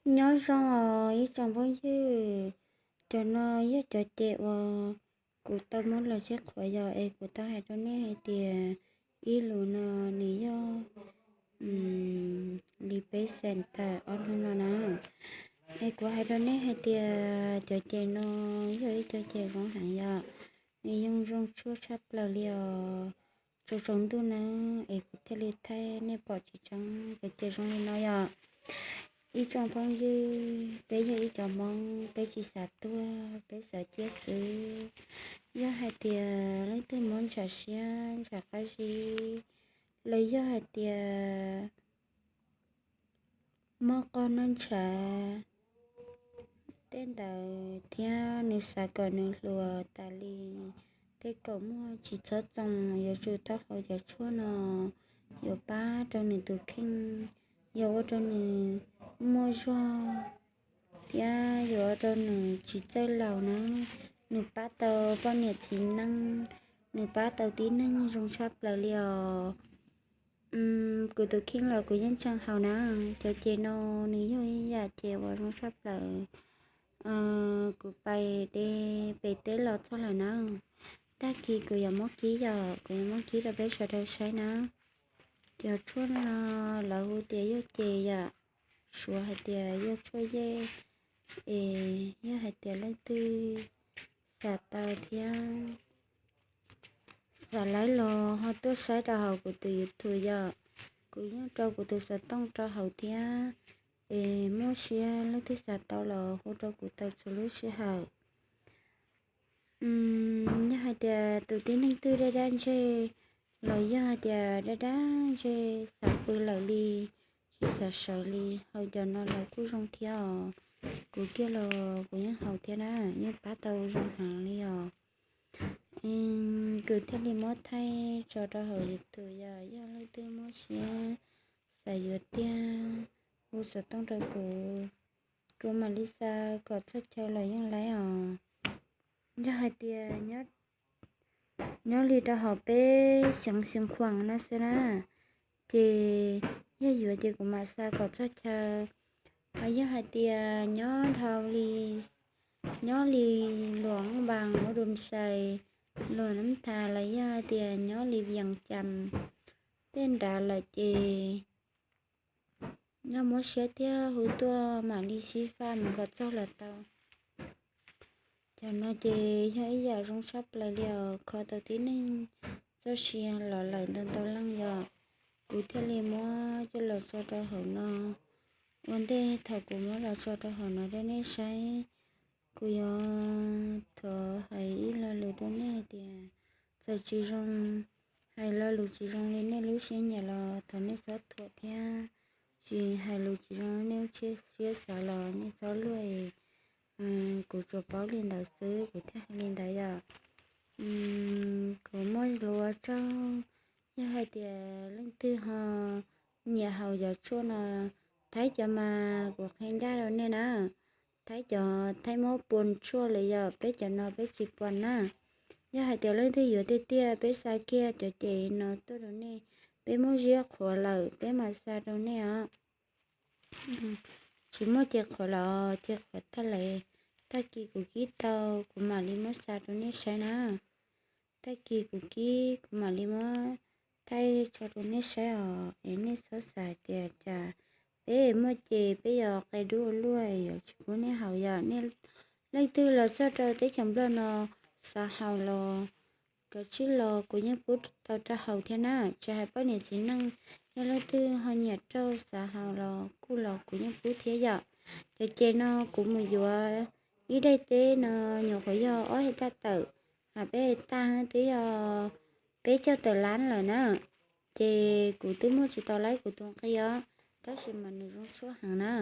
Nyob zoo os ib tsoom phooj ywg, cov no yog cov ces uas kuv tau muab los tseb qhuav yom, es kuv tau hais rau nej hais tias ib lus no nws yog li peb xees tawm ob hnub no na. Es kuv hais rau nej hais tias cov ces no yog ib cov ces zoo heev yom, nws yeej zoo tshuaj tshaj plaws li os. Tsaus tsaus ntuj na, es kuv thiaj li thaij nej pom tsis tseeb cov ces zoo li no yom. Ib tsoom phooj ywg, peb yog ib cov Hmoob, peb tsis xav tuag, peb xav ciaj xwb. Yog hais tias leej twg muab ntshav siab ntshav qab zib, los yog hais tias mob qoj noj ntshav tej ntawd thiab nws xav kom nws hluas tas li, tej kaum muag tsis txhob txoos, yuav tsum tau haus cov tshuaj no, yuav pab rau nws tus kheej, yuav ua rau nws muaj zog thiab yuav ua rau nws tsis txawj laus na. Nws pab tau poj niam txiv neej, nws pab tau tib neeg zoo tshaj plaws li os. Kuv tus kheej los kuv yeej tseem haus na. Cov ces no nws yog ib yam ces uas zoo tshaj plaws. Kuv pais de pem teb los txog lawm na. Tag kis kuv yuav muab kib yom, kuv yuav muab kib rau peb sawv daws saib na. Cov tshuaj no lawv hu tias yog ces yom, suav hais tias yog tshuaj yej. Es yog hais tias leej twg xav tau thiab xav laib los ho tuaj saib rau hauv kuv tus YouTube yom. Kuv yeej rau kuv tus xov tooj rau hauv thiab, es muaj siab leej twg xav tau los hu rau kuv tau txhua lub sij hawm. Yog hais tias tus tib neeg twg daj daj ntseg los yog hais tias daj daj ntseg xav pw lawm li, tsis xav sawv li, haus cov no los kuj zoo thiab os. Kuv kiag los kuv yeej haus thiab na, yeej pab tau zoo heev li os. Kuv thiaj li muab thaij tso rau hauv YouTube yom, yog leej twg muaj siab xav yuav tiag hu xov tooj rau kuv, kuv mam li xa kom txog chaw los yeej laib os. Yog hais tias nyob li rau hauv peb xeev Xeev Khuam no xwb na, ces yog yuav ces kuv mam xa kom txog chaw. Ho yog hais tias nyob dhau li, nyob li Luam Npas, Ua Dum Xais, Luam Nam Thas los yog hais tias nyob li Vias Cas tej nrad lawm ces nyob muab siab thiab hu tuaj mam li sib faj mus kom txog los tau. Cov no ces yog ib yam zoo tshaj plaws li os, kho tau tib neeg txoj sia los lawm ntau ntau leej yom. Kuv thiaj li muab coj los tso rau hauv no. Ua ntej thaum kuv muab los tso rau hauv no rau nej saib, kuv yuav thov hais ib lo lus rau nej hais tias txawm tsis zoo, hais lo lus tsis zoo li nej lub siab nyiam los thov nej txhob thuam thiab, tsis hais lus tsis zoo nej lub siab xav los nej txhob luaj. Kuv tsuas paub li ntawd xwb kuv thiaj hais li ntawd yom. Kuv muaj lus ua tsaug, yog hais tias leej twg ho nyiam haus cov tshuaj no, Thaib cov mas kuv qhia ncaj rau nej na. Thaib cov, Thaib muab puas tshuaj lawm yom, peb cov no peb tsis puas na. Yog hais tias leej twg yuav tiag tiag peb xa kiag cov ces no tuaj rau nej, peb muab ziab qhuav lawm peb mam xa rau nej os. Tsis muaj ces qhuav los ces qhuav tag lawm, tag kis kuv kib tau kuv mam li muab xa rau nej saib na. Tag kis kuv kib kuv mam li muab thaij tso rau nej saib os, es nej txhob xav tias cas peb muaj ces peb yuav qia dub ua luaj yuav tsis pub nej haus yom. Leej twg los txog rau teb chaws Nplog no xav haus los kav tsij los kuv yeej pub tau rau haus thiab na. Tsis hais poj niam txiv neej, yog leej twg ho nyiam raug xav haus los kuj los kuv yeej pub thiab yom. Cov ces no kuv mus yuav ib daim teb no nyuam qhuav yog ob hej taj tawm, hais peb hej taj twb yog peb caug tawm lab lawm na. Ces kuv twb muaj tsis tau laib kuv tus nqi os, tab sis mas nws zoo tshuaj heev na.